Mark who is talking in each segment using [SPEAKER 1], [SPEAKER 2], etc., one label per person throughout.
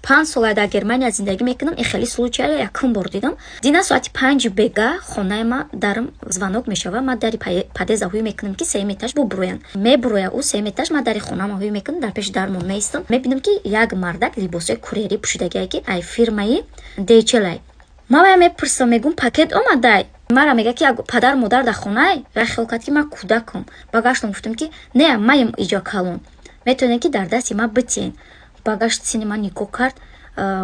[SPEAKER 1] 5 сола дар Германия зиндагӣ мекунам, ин хеле случай ра якум бор дидам. Дина соати 5-и бега хонаи ма дарм звонок мешава. Ма дари подъезд а ҳуй мекунам, ки сеюм этаж бубуроянд. Мебуроя ӯ сеюм этаж, ма дари хонама ҳуй мекунам, дар пеши дармон меистам. Мебинам, ки як мардак либосҳои курьерӣ пӯшидагие, ки ай фирмаи DHL. Ма вая мепурсам, мегӯм: «Пакет омадай?» Мара мега, ки падар модар дар хонай. Вай хиёл кард, ки ман кӯдакам. Ба гаштам, гуфтам, ки не, маем иҷо калон, метавонед, ки дар дасти ма битиен. Ба гашт, сини ман нигоҳ кард,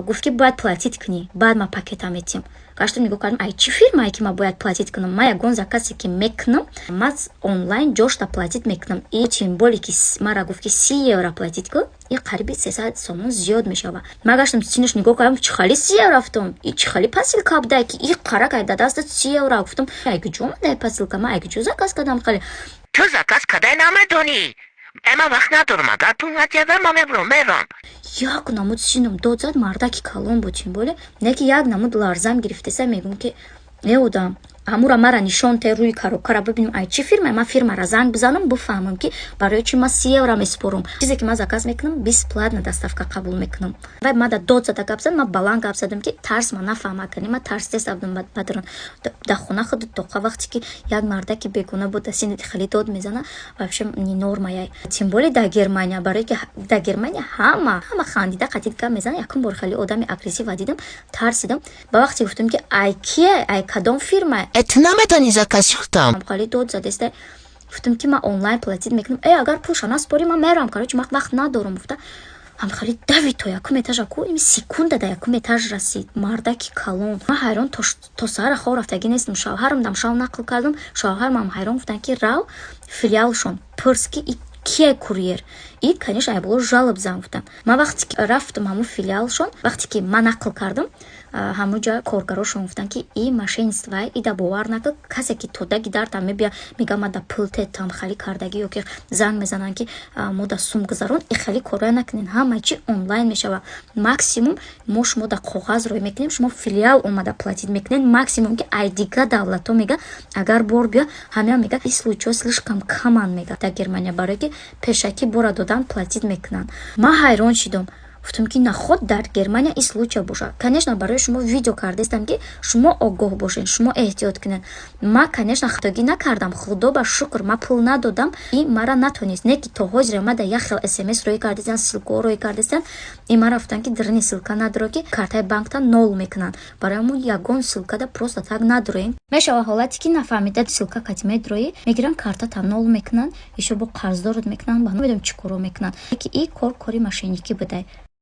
[SPEAKER 1] гуфт, ки бояд платить кунӣ, баъд ма пакета метиҳам. Гаштам, нигоҳ кардам, ай чӣ фирмае, ки ман бояд платить кунам? Ман ягон заказ е ки мекунам, ман онлайн ҷошта платить мекунам. И тем более ки мара гуфт, ки 30 евро платить кун, и қариби 300 сомон зиёд мешава. Ман гаштам, синаш нигоҳ кардам, чӣ хали 30 евро, гуфтам, и чӣ хали посылка будай, ки и қарак ай да дастат 30 евро? Гуфтам: «Ай куҷо омадай посылка? Ман ай куҷо заказ кардам хали?»
[SPEAKER 2] Ту заказ кадай намедонӣ. Ман вақт надорам, агар пул надиҳад, ман мебурам, мерам.
[SPEAKER 1] Як намуд синам дод зад. Мардаки калон буд, тем более не ки як намуд ларзам гирифтеса. Мегӯм, ки э, одам, ҳамура мара нишон те, рӯи коробка ра бибинем, ай чӣ фирма. Ман фирмара занг бизанам, бифаҳмам, ки барои чӣ ман 30 евро месупорам. Чизе ки ман заказ мекунам, бесплатно доставка қабул мекунам. Вай мада дод зада гап зад, ман баланд гап задам, ки тарс ма нафаҳмад кани. Ман тарсида будам бадрон дар хона худ тоқа. Вақте ки як мардаки бегона буд, сини хеле дод мезана, вообще не норма яй, тем более дар Германия. Барое ки дар Германия ҳама хандида қатид гап мезана. Якум бор хеле одами агрессив а дидам, тарсидам. Ба вақте гуфтам, ки ай кие, ай кадом фирма?
[SPEAKER 2] Э, ту наметонӣ заказ шухтам.
[SPEAKER 1] Хеле дод задеста. Гуфтам, ки ман онлайн платить мекунам. Э, агар пулша наспорӣ, ман мерам, короче, ман вақт надорам, гуфта. Ҳам хеле давид то якум этажа ку, ими секунда да якум этаж расид. Мардаки калон. Ман ҳайрон, то саҳара хоб рафтагӣ нестам. Шавҳарам дам шав нақл кардам, шавҳармам ҳайрон. Гуфтанд, ки рав филиалшон, пурс, ки и кие курьер, и конечно айболо жалоб зан, гуфтам. Ман вақте ки рафтам ҳамун филиалшон, вақте ки ман нақл кардам, ҳамуҷа коргарошон гуфтанд, ки и мошенничество, ида бовар накун. Касе ки тодаги дарта мебия, мега, ма да пул тетам, хали кардагӣ, ё ки занг мезананд, ки мо да сум гузарон, и хали корая накунен. Ҳама чи онлайн мешава. Максимум мо шумо да коғаз рӯй мекунем, шумо филиал омада платить мекунед. Максимум ки ай дига давлатҳо мега, агар бор биё, ҳамеа мега, и случай ҳо слишком каманд, мега, дар Германия, барое ки пешакӣ бора додан, платить мекунанд. Ман ҳайрон шидам, гуфтам, ки наход дар Германия ин случай бошад. Конечно, барои шумо видео кардастам, ки шумо огоҳ бошед, шумо эҳтиёт кунед. Ман, конечно, хатогӣ накардам, худо ба шукр, ман пул надодам и мара натонист. Не ки то ҳозир омада як хел смс рӯй кардастан, ссылка ҳо рӯй кардастан, и мара гуфтанд, ки дарини ссылка надоро, ки картаи банкта нол мекунанд. Барои мо ягон ссылка да просто так надроем. Мешава ҳолате, ки нафаҳмида ссылка кати медроӣ, мегиранд, картата нол мекунанд, ишо бо қарздорот мекунанд, ба намедонам чӣ коро мекунанд, ки и кор кори мошенник ӣ будай.